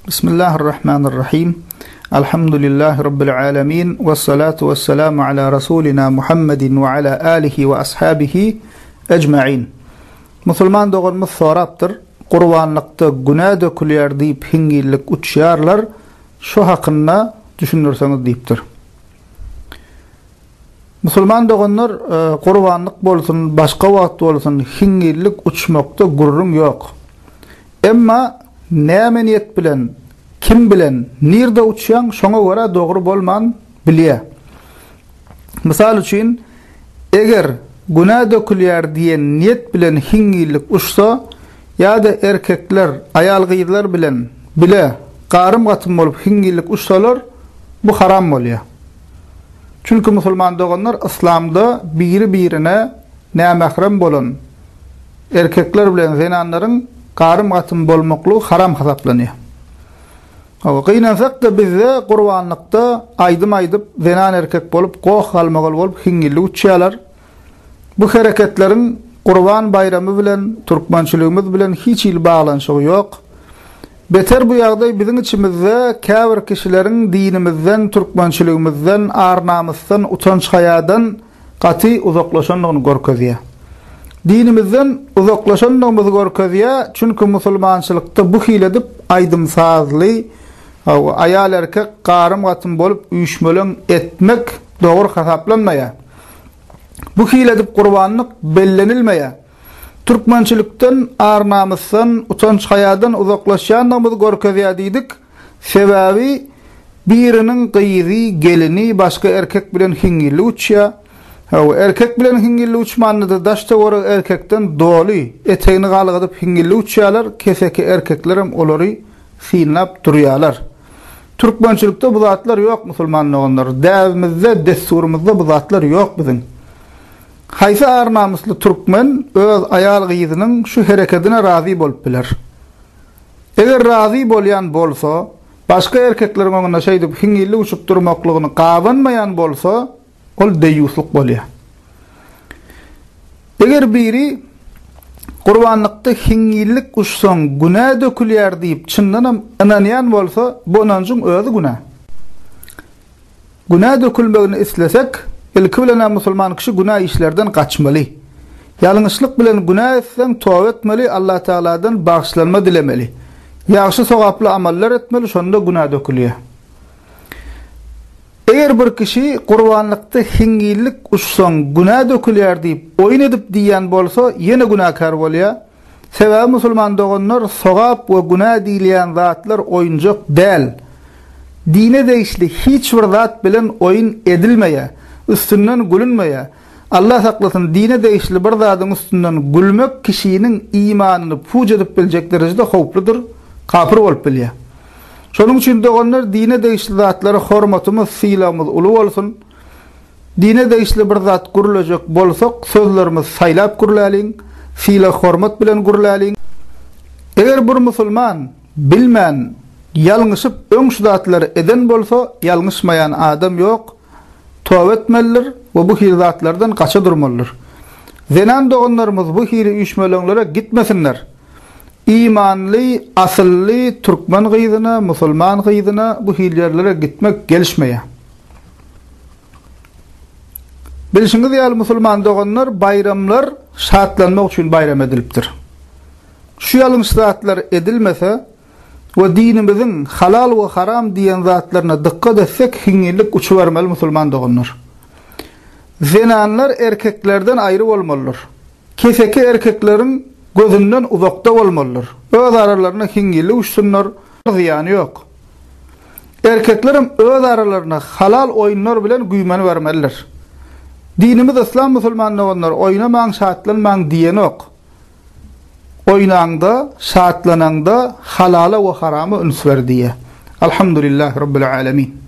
Bismillahirrahmanirrahim. Alhamdulillahi Rabbil alemin. Vessalatu vesselamu ala Rasulina Muhammedin ve ala alihi ve ashabihi ecmain. Musulman doganymyz sorapdyr, Gurbanlykda günä dökülýär diýip hiňňillik uçýarlar, şo hakynda düşündirseňiz diýipdir. Musulman doganlar, gurbanlyk bolsun, başga wagt bolsun, hiňňillik uçmakda gürrüň ýok. Emma näme niýet bilen, kim bilen, nirde uçýaň, şoňa görä dogry bolman bilýär. Mysal üçin, eger günä dökülýär diýen niýet bilen hiňňillik uçsa, ýa-da erkekler aýal-gyzlar bilen bile garym-gatym bolup hiňňillik uçsalar, bu haram bolýar. Çünki musulman doganlar yslamda biri-birine nämährem bolan erkekler bilen zenanlaryň garym-gatym bolmaklygy haram hasaplanýar. Hawa, gynansak-da bizde gurbanlykda aýdym aýdyp, zenan-erkek bolup, goh-galmagal bolup hiňňillik uçýarlar. Bu hereketleriň Gurban baýramy bilen, türkmençiligimiz bilen hiç hili baglanyşygy ýok. Beter bu ýagdaý biziň içimizde käbir kişileriň dinimizden, türkmençiligimizden, ar-namysdan, utanç-haýadan gaty uzaklaşandygyny görkezýär. Dinimizden uzaklaşandygymyzy görkezýär, çünki musulmançylykda bu hili edip aýdym-sazly, aýal-erkek garym-gatym bolup üýşmeleň etmek dogry hasaplanmaýar. Bu hili edip gurbanlyk bellenilmeýär. Türkmençilikden, ar-namysdan, utanç-haýadan uzaklaşýandygymyzy görkezýär diýdik. Sebäbi biriniň gyzy, gelini başga erkek bilen hiňňillik uçýar. Hawa, erkek bilen hiňňillik uçmanda-da daş-töwerek erkekden doly, etegini galgadyp hiňňillik uçýarlar, keseki erkeklerem olary synlap durýarlar. Türkmençilikde bu zatlar ýok musulman doganlar. Däbimizde, dessurymyzda bu zatlar ýok biziň. Haýsy ar-namysly türkmen öz aýal-gyzynyň şu herekedine razy bolup biler? Eger razy bolýan bolsa, başga erkekleriň öňünde şeýdip hiňňillik uçup durmaklygyny gabanmaýan bolsa, ol deýýuslyk bolýar. Eger biri gurbanlykda hiňňillik uçsaň günä dökülýär diýip çyndanam ynanýan bolsa, bu ynanjyň özi günä. Günä dökülmegini islesek, ilki bilen-ä musulman kişi günä işlerden gaçmaly. Ýalňyşlyk bilen günä etseň, toba etmeli, Allatagaladan bagyşlanma dilemeli. Ýagşy sogaply amallar etmeli, şonda günä dökülýär. Eger bir kişi gurbanlykda hiňňillik uçsaň günä dökülýär diýip oýun edip diýýän bolsa, ýene günäkär bolýar. Sebäbi musulman doganlar sogap we günä diýilýän zatlar oýunjak däl. Dine degişli hiç bir zat bilen oýun edilmeýär, üstünden gülünmeýär. Allah saklasyn dine degişli bir zadyň üstünden gülmek kişiniň imanyny puç edip biljek derejede howpludyr, kapyr bolup bilýär. Şonuň üçin doganlar dine degişli zatlara hormatymyz, sylagymyz uly bolsun. Dine degişli bir zat gürlejek bolsak, sözlerimizi saýlap gürläliň, sylag-hormat bilen gürläliň. Eger bir musulman bilmän, ýalňyşyp öň şu zatlary eden bolsa, ýalňyşmaýan adam ýok, toba etmelidir we bu hili zatlardan gaça durmalydyr. Zenan doganlarymyz bu hili üýşmeleňlere gitmesinler. Imanly, asylly türkmen gyzyna, musulman gyzyna bu hili ýerlere gitmek gelişmeýär. Bilşiňiz ýaly musulman doganlar baýramlar şatlanmak üçin baýram edilipdir. Şu ýalňyş zatlar edilmese we dinimiziň halal we haram diýen zatlaryna dykgat etsek hiňňillik uçubermeli musulman doganlar. Zenanlar erkeklerden aýry bolmalydyr. Keseki erkekleriň gözünden uzakda bolmalydyr. Öz aralarynda hiňňillik uçsunlar, zyýany ýok. Erkeklerem öz aralarynda halal oýunlar bilen güýmenibermelidir. Dinimiz yslam musulman doganlar oýnamaň şatlanmaň diýenok. Oýnaňda, şatlanaňda halala we harama üns ber diýýär. Alhamdulillahi Rabbil alemin.